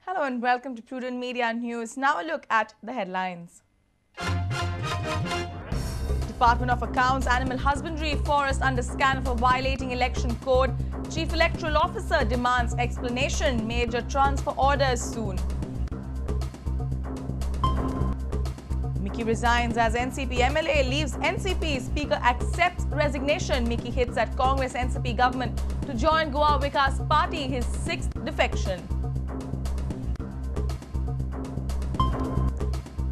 Hello and welcome to Prudent Media News. Now a look at the headlines. Department of Accounts, Animal Husbandry, Forest under scan for violating election code. Chief Electoral Officer demands explanation. Major transfer orders soon. Mickey resigns as NCP MLA, leaves NCP. Speaker accepts resignation. Mickey hits at Congress NCP government to join Goa Vikas Party, his sixth defection.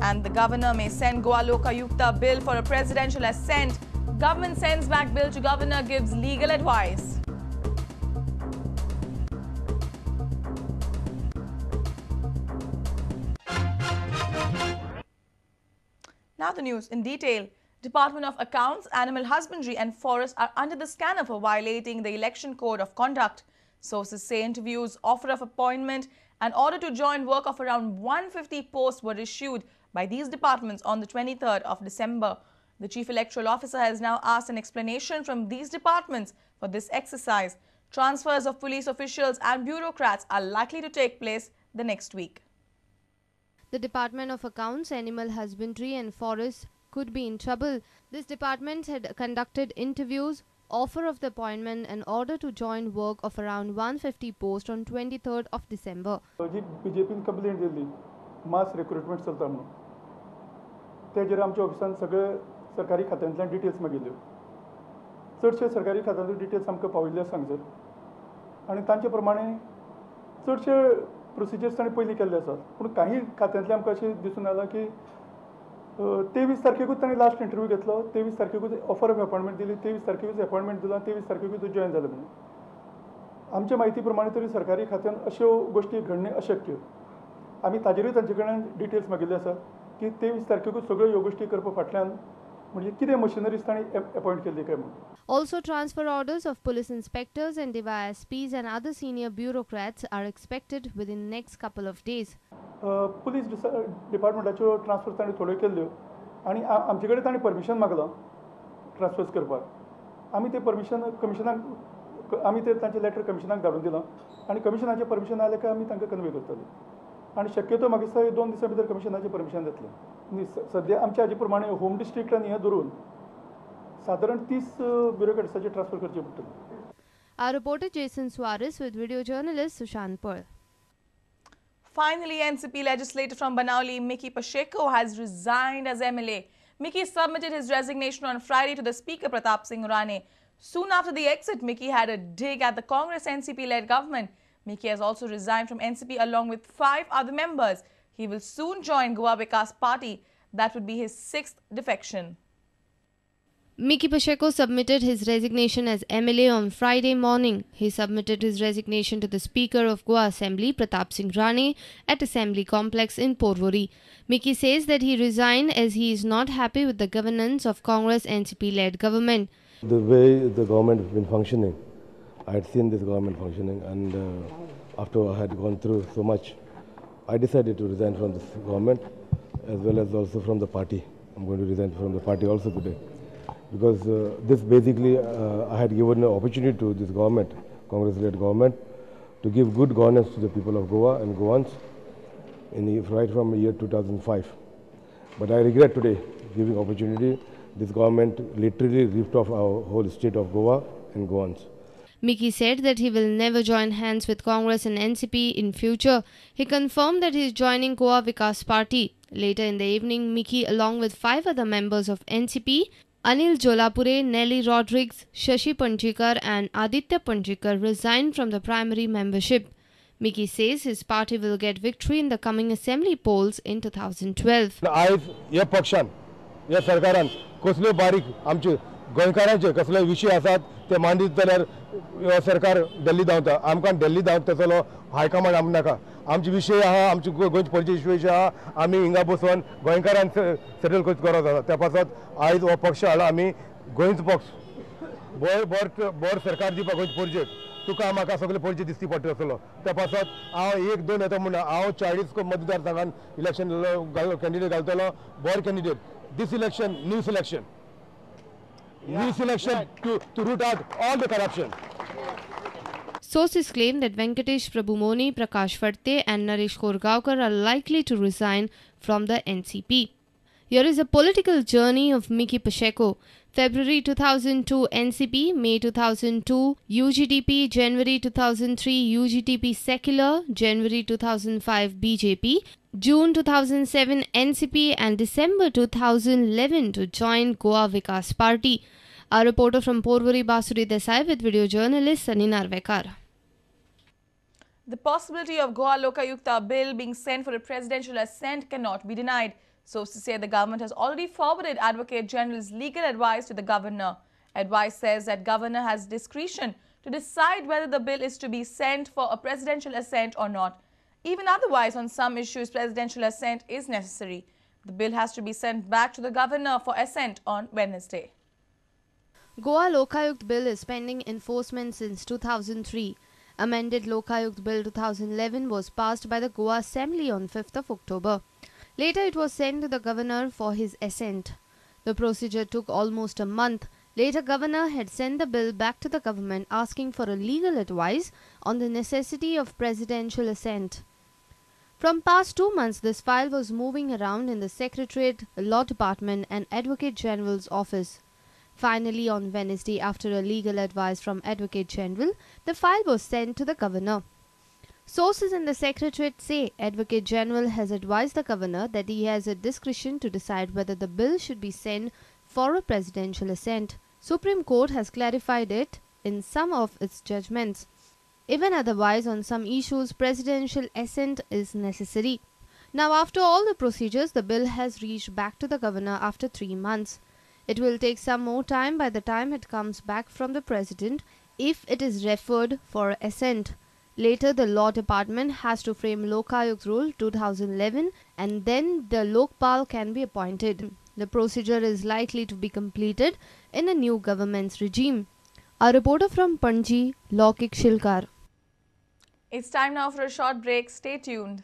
And the governor may send Goa Lokayukta bill for a presidential assent. Government sends back bill to governor, gives legal advice. Now the news in detail. Department of Accounts, Animal Husbandry and Forest are under the scanner for violating the election code of conduct. Sources say interviews, offer of appointment and order to join work of around 150 posts were issued by these departments on the 23rd of December. The Chief Electoral Officer has now asked an explanation from these departments for this exercise. Transfers of police officials and bureaucrats are likely to take place the next week. The Department of Accounts, Animal Husbandry and Forests could be in trouble. This department had conducted interviews, offer of the appointment and order to join work of around 150 posts on 23rd of December. Ji BJP complaint दिल्ली मास recruitment चलता म्हणून तेजेर आमच्या ऑफिसान सगळे सरकारी खात्यांतल्यान details मागिल्ल्यो. चडशे सरकारी खात्यांतले डिटेल्स आमकां पाविल्ले आसा हांगसर आनी तांचे प्रमाणे चडशे प्रोसिजर्स तांणी पयलीं केल्ले आसात. पूण काही खात्यांतले आमकां अशें दिसून आयलां की 23 तारखेकूच तांणी लास्ट इंटरव्यू घेतलो, 23 तारखेकूच ऑफर ऑफ अपॉयंटमेंट दिली, 23 तारखेकूच अपॉयंटमेंट दिला, 23 तारखेकूच जॉयन जालें म्हणून. आमच्या म्हायती प्रमाणे तरी सरकारी खात्यान अश्यो गोश्टी घडणें अशक्य. आमी ताजेरूय तांचे कडल्यान डिटेल्स मागिल्ले आसात की 23 तारखेकूच सगळ्यो ह्यो गोश्टी करपा फाटल्यान म्हणजे कितें मशिनरीज तांणी अपॉयंट केल्ली काय म्हणून. Also, transfer orders of police inspectors and DYSPs and other senior bureaucrats are expected within next couple of days. Police डिपार्टमेंटाच्यो ट्रान्सफर तांणी थोड्यो केल्ल्यो आनी आमचे कडेन तांणी परमिशन मागलां ट्रान्सफर्स करपाक. आमी तें परमिशन कमिशनाक, आमी तें तांचें लेटर कमिशनाक धाडून दिलां आनी कमिशनाचें परमिशन आयलें काय आमी तांकां कन्वे करतले आनी शक्यतो म्हाका दिसता 2 दिसां भितर कमिशनाचें परमिशन जातलें. सद्या आमच्या हाजे प्रमाणे होम डिस्ट्रिक्ट आनी हें धरून सादारण 30 ब्युरोक्रेट्साचे ट्रान्सफर करचे पडटले. Our reporter Jason Suarez with video journalist Sushant Pal. Finally, NCP legislator from Benaulim, Mickky Pacheco, has resigned as MLA. Mickky submitted his resignation on Friday to the Speaker Pratap Singh Rane. Soon after the exit, Mickky had a dig at the Congress NCP-led government. Mickky has also resigned from NCP along with 5 other members. He will soon join Goa Vikas Party. That would be his 6th defection. Mickky Pacheco submitted his resignation as MLA on Friday morning. He submitted his resignation to the Speaker of Goa Assembly, Pratap Singh Rane, at Assembly Complex in Porvorim. Mickky says that he resigned as he is not happy with the governance of Congress NCP-led government. The way the government has been functioning, I had seen this government functioning, and after I had gone through so much, I decided to resign from this government as well as also from the party. I'm going to resign from the party also today. Because this basically, I had given an opportunity to this government, Congress-led government, to give good governance to the people of Goa and Goans right from the year 2005. But I regret today giving opportunity. This government literally ripped off our whole state of Goa and Goans. Mickky said that he will never join hands with Congress and NCP in future. He confirmed that he is joining Goa Vikas Party. Later in the evening, Mickky, along with 5 other members of NCP, Anil Jolapure, Nelly Rodrigues, Shashi Panjikar and Aditya Panjikar resigned from the primary membership. Mickey says his party will get victory in the coming assembly polls in 2012. आयज ह्या पक्षान ह्या सरकारान कसल्यो बारीक आमचे गोंयकारांचे कसले विशय आसात ते मांडीत जाल्यार सरकार दिल्ली धांवता. आमकां दिल्ली धांवता तसलो हायकमांड आमकां नाका. आमचे विशय आहा, आमचे गोंयचे पणजे विशय आहा, आमी हिंगा बसोन गोंयकारान सेटल करप आसा. त्या पासत आयज हो पक्ष हाडला आमी गोंयचो पक्ष बोर बोर बोर सरकार दिवपाक गोंयचे पणजेक तुका म्हाका सगळे पणजे दिसती पडटा आसलो. त्या पासत हांव एक दोन येता म्हणून हांव 40 मतदारसंघान इलेक्शन कॅन्डिडेट घालतलो. बोर candidate this election new selection. New selection to root out all the corruption. Sources claim that Venkatesh Prabhu Moni, Prakash Phadte and Naresh Korgaonkar are likely to resign from the NCP. Here is a political journey of Mickky Pacheco. February 2002 NCP, May 2002 UGDP, January 2003 UGDP Secular, January 2005 BJP, June 2007 NCP and December 2011 to join Goa Vikas Party. Our reporter from Porvorim Basuri Desai with video journalist Sunny Narvekar. The possibility of Goa Lokayukta bill being sent for a presidential assent cannot be denied. Sources say the government has already forwarded Advocate General's legal advice to the governor. Advice says that governor has discretion to decide whether the bill is to be sent for a presidential assent or not. Even otherwise, on some issues, presidential assent is necessary. The bill has to be sent back to the governor for assent on Wednesday. Goa Lokayukta Bill is pending enforcement since 2003. Amended Lokayukta Bill 2011 was passed by the Goa Assembly on 5th of October. Later it was sent to the governor for his assent. The procedure took almost a month. Later governor had sent the bill back to the government asking for a legal advice on the necessity of presidential assent. From past 2 months, this file was moving around in the Secretariat, Law Department and Advocate General's office. Finally, on Wednesday, after a legal advice from Advocate General, the file was sent to the governor. Sources in the Secretariat say Advocate General has advised the governor that he has a discretion to decide whether the bill should be sent for a presidential assent. Supreme Court has clarified it in some of its judgments. Even otherwise, on some issues, presidential assent is necessary. Now, after all the procedures, the bill has reached back to the governor after 3 months. It will take some more time by the time it comes back from the president if it is referred for assent. Later, the law department has to frame Lokayukta Rule 2011 and then the Lokpal can be appointed. The procedure is likely to be completed in a new government's regime. Our reporter from Panji, Lokik Shilkar. It's time now for a short break. Stay tuned.